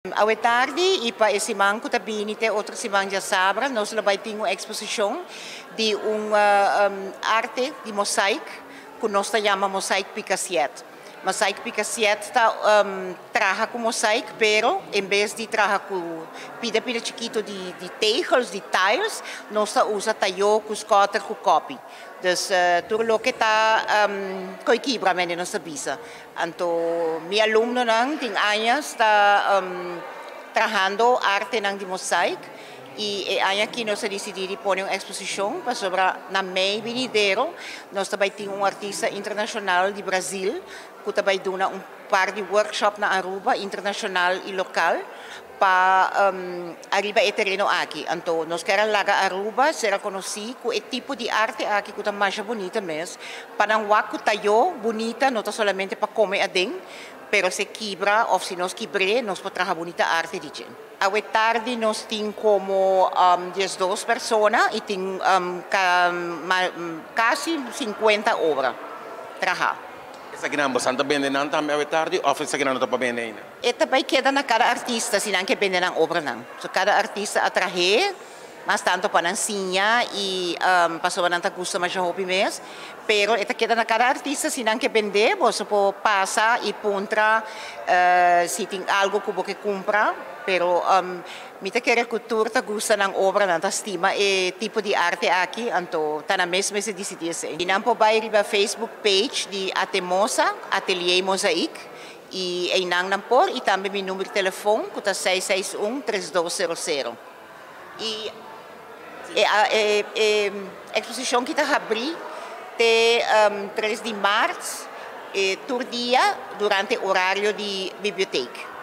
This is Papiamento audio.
Awe tardi y pa e siman cu ta bini te otro siman diasabra nos lo bay tin un exposicion di un arte di mosaic cu nos ta yama Mosaic Picasiet. Mosaic Picasiet ta traha cu mosaic, pero en bes di traha cu pida pida chikito di tegels, di tiles, nos ta usa tayo cu scotter cu copy. Dus tur loke ta coy kibra mende nos ta bisa. Anto mi alumnonan tin añas ta trahando artenan di mosaic y e aña aki nos a dicidi di pone un exposicion pasobra na mei binidero nos ta bay tin un artista internacional di Brazil cu ta bay duna un par di workshop na Aruba, internacional y local, pa ariba e tereno aki. Anto nos kier a laga Aruba sera conoci cu e tipo di arte aki cu ta masha bunita mes, pa nan wak cu tayo bunita no ta solamente pa come aden, pero si kibra of si nos kibre nos por traha bunita arte di dje. Awe tardi nos tin como 12 persona y tin casi 50 obra traha. Esakinan boso ta bende nan tambe awe tardi of esakinan no ta pa bende ainda? E ta bay keda na cada artista si nan ke bende nan obranan. So cada artista a trahe mas tanto pa nan siña y pasobra nan ta gusta masha hopi mes. Pero e ta keda na cada artista si nan ke bende, boso por pasa y puntra si tin algo cu bo ke cumpra. Pero mi ta kere cu tur ta gusta nan obra, nan ta stima e tipo di arte aki, anto ta nan mes mester dicidi esey. Y nan por bay riba Facebook page di Atemosa, Atelier Mosaic, y einan nan por, y tambe mi number di telefon cu ta 661 3200. Y e exposicion aki ta habri te 3 di maart, tur dia durante horario di biblioteca.